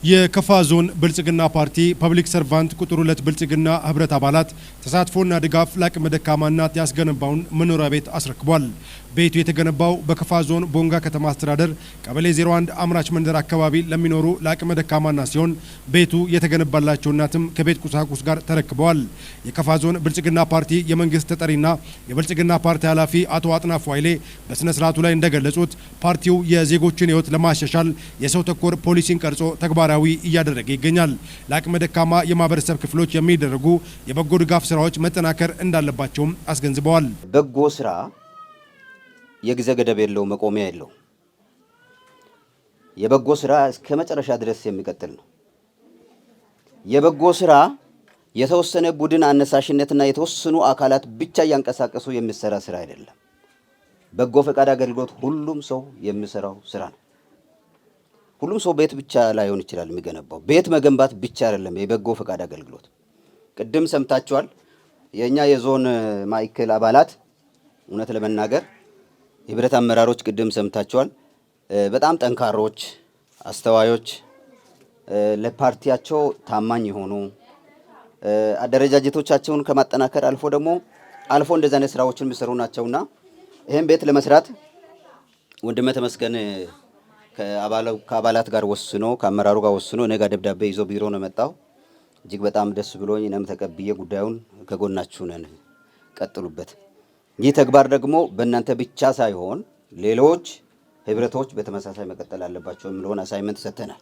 የከፋ ዞን ብልጽግና ፓርቲ ፐብሊክ ሰርቫንት ቁጥር 2 ብልጽግና ህብረት አባላት ተሳትፎና ድጋፍ ለአቅመ ደካማ እናት ያስገነባውን መኖሪያ ቤት አስረክቧል። ቤቱ የተገነባው በከፋ ዞን ቦንጋ ከተማ አስተዳደር ቀበሌ 01 አምራች መንደር አካባቢ ለሚኖሩ ለአቅመ ደካማ እናት ሲሆን፣ ቤቱ የተገነባላቸው እናትም ከቤት ቁሳቁስ ጋር ተረክበዋል። የከፋ ዞን ብልጽግና ፓርቲ የመንግስት ተጠሪና የብልጽግና ፓርቲ ኃላፊ አቶ አጥናፉ ኃይሌ በስነ ስርዓቱ ላይ እንደገለጹት፣ ፓርቲው የዜጎችን ህይወት ለማሻሻል የሰው ተኮር ፖሊሲን ቀርጾ ተግባራዊ እያደረገ ይገኛል። ለአቅመ ደካማ የማህበረሰብ ክፍሎች የሚደረጉ የበጎ ድጋፍ ስራዎች መጠናከር እንዳለባቸውም አስገንዝበዋል። በጎ ስራ የጊዜ ገደብ የለው፣ መቆሚያ የለው። የበጎ ስራ እስከ መጨረሻ ድረስ የሚቀጥል ነው። የበጎ ስራ የተወሰነ ቡድን አነሳሽነትና የተወሰኑ አካላት ብቻ እያንቀሳቀሱ የሚሰራ ስራ አይደለም። በጎ ፈቃድ አገልግሎት ሁሉም ሰው የሚሰራው ስራ ነው። ሁሉም ሰው ቤት ብቻ ላይሆን ይችላል የሚገነባው። ቤት መገንባት ብቻ አይደለም የበጎ ፈቃድ አገልግሎት። ቅድም ሰምታችኋል። የእኛ የዞን ማዕከል አባላት፣ እውነት ለመናገር የህብረት አመራሮች፣ ቅድም ሰምታችኋል። በጣም ጠንካሮች፣ አስተዋዮች፣ ለፓርቲያቸው ታማኝ የሆኑ፣ አደረጃጀቶቻቸውን ከማጠናከር አልፎ ደግሞ አልፎ እንደዚህ አይነት ስራዎችን የሚሰሩ ናቸውና ይህን ቤት ለመስራት ወንድሜ ተመስገን ከአባላት ጋር ወስኖ፣ ከአመራሩ ጋር ወስኖ እኔ ጋር ደብዳቤ ይዞ ቢሮ ነው የመጣው። እጅግ በጣም ደስ ብሎኝ እኔም ተቀብዬ ጉዳዩን ከጎናችሁ ነን፣ ቀጥሉበት። ይህ ተግባር ደግሞ በእናንተ ብቻ ሳይሆን ሌሎች ህብረቶች በተመሳሳይ መቀጠል አለባቸው የሚለውን assignment ሰጥተናል።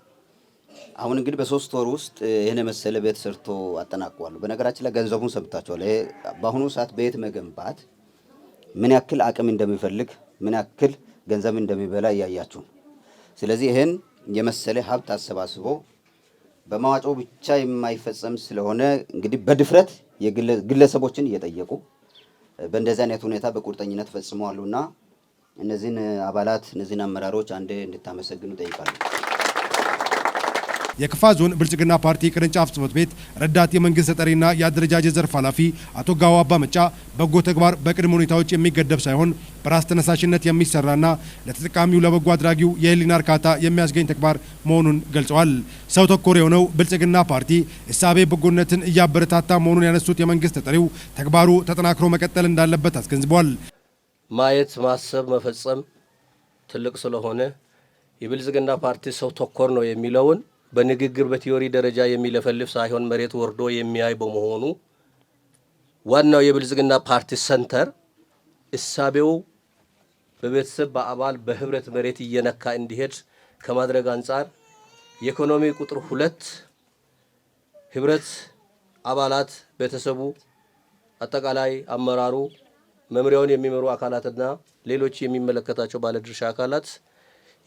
አሁን እንግዲህ በ3 ወር ውስጥ ይህን የመሰለ ቤት ሰርቶ አጠናቀዋል። በነገራችን ላይ ገንዘቡን ሰምታችኋል። ይሄ በአሁኑ ሰዓት ቤት መገንባት ምን ያክል አቅም እንደሚፈልግ፣ ምን ያክል ገንዘብ እንደሚበላ እያያችሁ። ስለዚህ ይህን የመሰለ ሀብት አሰባስቦ በመዋጮ ብቻ የማይፈጸም ስለሆነ እንግዲህ በድፍረት ግለሰቦችን እየጠየቁ በእንደዚህ አይነት ሁኔታ በቁርጠኝነት ፈጽመዋሉና እነዚህን አባላት፣ እነዚህን አመራሮች አንዴ እንድታመሰግኑ ጠይቃለሁ። የከፋ ዞን ብልጽግና ፓርቲ ቅርንጫፍ ጽሕፈት ቤት ረዳት የመንግስት ተጠሪና የአደረጃጀት ዘርፍ ኃላፊ አቶ ጋዋ አባመጫ በጎ ተግባር በቅድመ ሁኔታዎች የሚገደብ ሳይሆን በራስ ተነሳሽነት የሚሰራና ለተጠቃሚው፣ ለበጎ አድራጊው የህሊና እርካታ የሚያስገኝ ተግባር መሆኑን ገልጸዋል። ሰው ተኮር የሆነው ብልጽግና ፓርቲ እሳቤ በጎነትን እያበረታታ መሆኑን ያነሱት የመንግስት ተጠሪው ተግባሩ ተጠናክሮ መቀጠል እንዳለበት አስገንዝበዋል። ማየት፣ ማሰብ፣ መፈጸም ትልቅ ስለሆነ የብልጽግና ፓርቲ ሰው ተኮር ነው የሚለውን በንግግር በ theory ደረጃ የሚለፈልፍ ሳይሆን መሬት ወርዶ የሚያይ በመሆኑ ዋናው የብልጽግና ፓርቲ center እሳቤው በቤተሰብ፣ በአባል፣ በህብረት መሬት እየነካ እንዲሄድ ከማድረግ አንጻር የኢኮኖሚ ቁጥር 2 ህብረት አባላት፣ ቤተሰቡ፣ አጠቃላይ አመራሩ፣ መምሪያውን የሚመሩ አካላትና ሌሎች የሚመለከታቸው ባለድርሻ አካላት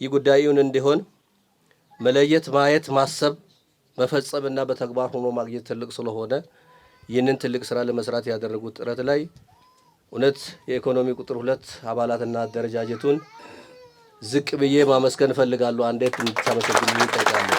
ይህ ጉዳይ እውን እንዲሆን መለየት፣ ማየት፣ ማሰብ፣ መፈጸምና በተግባር ሆኖ ማግኘት ትልቅ ስለሆነ ይህንን ትልቅ ስራ ለመስራት ያደረጉት ጥረት ላይ እውነት የኢኮኖሚ ቁጥር 2 አባላትና አደረጃጀቱን ዝቅ ብዬ ማመስገን እፈልጋለሁ። አንዴ እንድታመሰግኑ እጠይቃለሁ።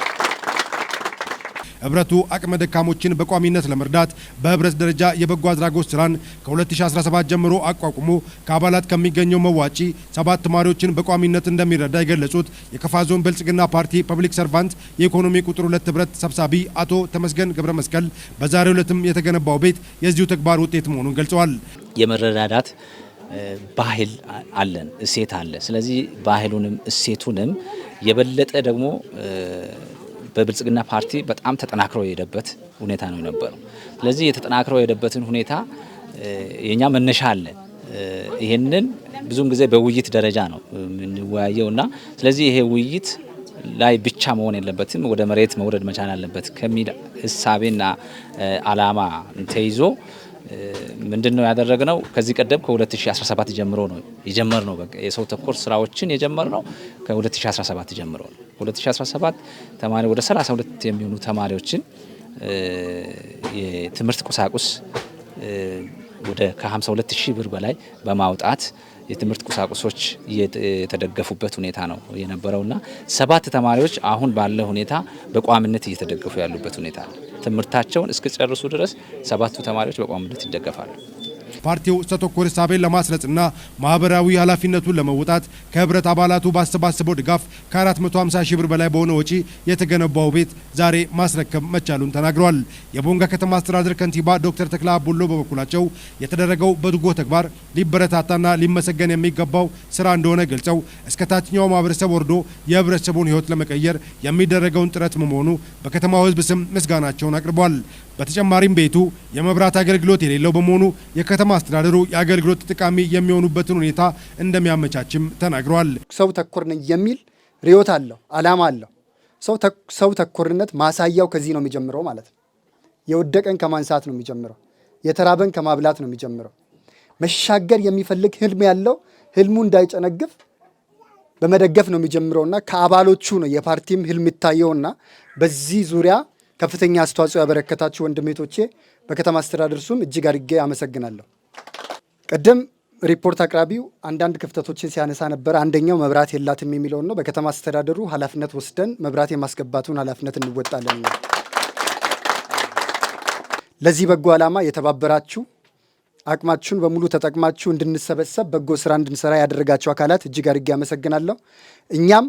ህብረቱ አቅመ ደካሞችን በቋሚነት ለመርዳት በህብረት ደረጃ የበጎ አድራጎት ስራን ከ2017 ጀምሮ አቋቁሞ ከአባላት ከሚገኘው መዋጮ ሰባት ተማሪዎችን በቋሚነት እንደሚረዳ የገለጹት የከፋ ዞን ብልጽግና ፓርቲ ፐብሊክ ሰርቫንት የኢኮኖሚ ቁጥር 2 ህብረት ሰብሳቢ አቶ ተመስገን ገብረ መስቀል በዛሬው ዕለትም የተገነባው ቤት የዚሁ ተግባር ውጤት መሆኑን ገልጸዋል። የመረዳዳት ባህል አለን፣ እሴት አለ። ስለዚህ ባህሉንም እሴቱንም የበለጠ ደግሞ በብልጽግና ፓርቲ በጣም ተጠናክሮ የሄደበት ሁኔታ ነው የነበረው። ስለዚህ የተጠናክሮ የሄደበትን ሁኔታ የኛ መነሻ አለ። ይህንን ብዙም ጊዜ በውይይት ደረጃ ነው የምንወያየው እና ስለዚህ ይሄ ውይይት ላይ ብቻ መሆን የለበትም፣ ወደ መሬት መውረድ መቻል አለበት ከሚል እሳቤና አላማ ተይዞ ምንድን ነው ያደረግነው? ከዚህ ቀደም ከ2017 ጀምሮ ነው የጀመርነው። በቃ የሰው ተኮር ስራዎችን የጀመርነው ከ2017 ጀምሮ ነው። 2017 ተማሪ ወደ 32 የሚሆኑ ተማሪዎችን የትምህርት ቁሳቁስ ወደ ከ52 ሺህ ብር በላይ በማውጣት የትምህርት ቁሳቁሶች የተደገፉበት ሁኔታ ነው የነበረውና ሰባት ተማሪዎች አሁን ባለ ሁኔታ በቋሚነት እየተደገፉ ያሉበት ሁኔታ ነው። ትምህርታቸውን እስኪጨርሱ ድረስ ሰባቱ ተማሪዎች በቋሚነት ይደገፋሉ። ፓርቲው ሰው ተኮር እሳቤን ለማስረጽና ማህበራዊ ኃላፊነቱን ለመወጣት ከህብረት አባላቱ ባሰባሰበው ድጋፍ ከ450 ሺህ ብር በላይ በሆነ ወጪ የተገነባው ቤት ዛሬ ማስረከብ መቻሉን ተናግረዋል። የቦንጋ ከተማ አስተዳደር ከንቲባ ዶክተር ተክለ አቡሎ በበኩላቸው የተደረገው በጎ ተግባር ሊበረታታና ሊመሰገን የሚገባው ስራ እንደሆነ ገልጸው እስከ ታችኛው ማህበረሰብ ወርዶ የህብረተሰቡን ህይወት ለመቀየር የሚደረገውን ጥረት መሆኑ በከተማው ህዝብ ስም ምስጋናቸውን አቅርበዋል። በተጨማሪም ቤቱ የመብራት አገልግሎት የሌለው በመሆኑ የከተማ አስተዳደሩ የአገልግሎት ተጠቃሚ የሚሆኑበትን ሁኔታ እንደሚያመቻችም ተናግረዋል። ሰው ተኮር ነኝ የሚል ርዕዮት አለው፣ አላማ አለው። ሰው ተኮርነት ማሳያው ከዚህ ነው የሚጀምረው ማለት ነው። የወደቀን ከማንሳት ነው የሚጀምረው። የተራበን ከማብላት ነው የሚጀምረው። መሻገር የሚፈልግ ህልም ያለው ህልሙ እንዳይጨነግፍ በመደገፍ ነው የሚጀምረውና ከአባሎቹ ነው የፓርቲም ህልም ይታየውና በዚህ ዙሪያ ከፍተኛ አስተዋጽኦ ያበረከታችሁ ወንድሜቶቼ በከተማ አስተዳደር ስም እጅግ አድርጌ አመሰግናለሁ። ቅድም ሪፖርት አቅራቢው አንዳንድ ክፍተቶችን ሲያነሳ ነበር። አንደኛው መብራት የላትም የሚለውን ነው። በከተማ አስተዳደሩ ኃላፊነት ወስደን መብራት የማስገባቱን ኃላፊነት እንወጣለን። ለዚህ በጎ ዓላማ የተባበራችሁ፣ አቅማችሁን በሙሉ ተጠቅማችሁ እንድንሰበሰብ፣ በጎ ስራ እንድንሰራ ያደረጋችሁ አካላት እጅግ አድርጌ አመሰግናለሁ። እኛም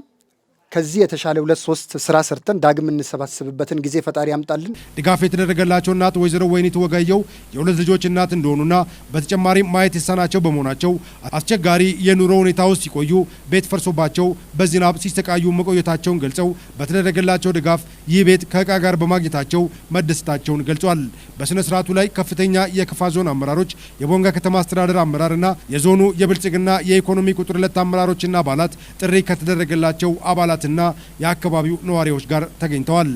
ከዚህ የተሻለ ሁለት ሶስት ስራ ሰርተን ዳግም የምንሰባሰብበትን ጊዜ ፈጣሪ ያምጣልን። ድጋፍ የተደረገላቸው እናት ወይዘሮ ወይኒት ወጋየው የሁለት ልጆች እናት እንደሆኑና በተጨማሪም ማየት የተሳናቸው በመሆናቸው አስቸጋሪ የኑሮ ሁኔታ ውስጥ ሲቆዩ ቤት ፈርሶባቸው በዝናብ ሲሰቃዩ መቆየታቸውን ገልጸው በተደረገላቸው ድጋፍ ይህ ቤት ከእቃ ጋር በማግኘታቸው መደሰታቸውን ገልጿል። በስነ ስርዓቱ ላይ ከፍተኛ የከፋ ዞን አመራሮች፣ የቦንጋ ከተማ አስተዳደር አመራርና የዞኑ የብልጽግና የኢኮኖሚ ቁጥር ሁለት አመራሮችና አባላት ጥሪ ከተደረገላቸው አባላትና የአካባቢው ነዋሪዎች ጋር ተገኝተዋል።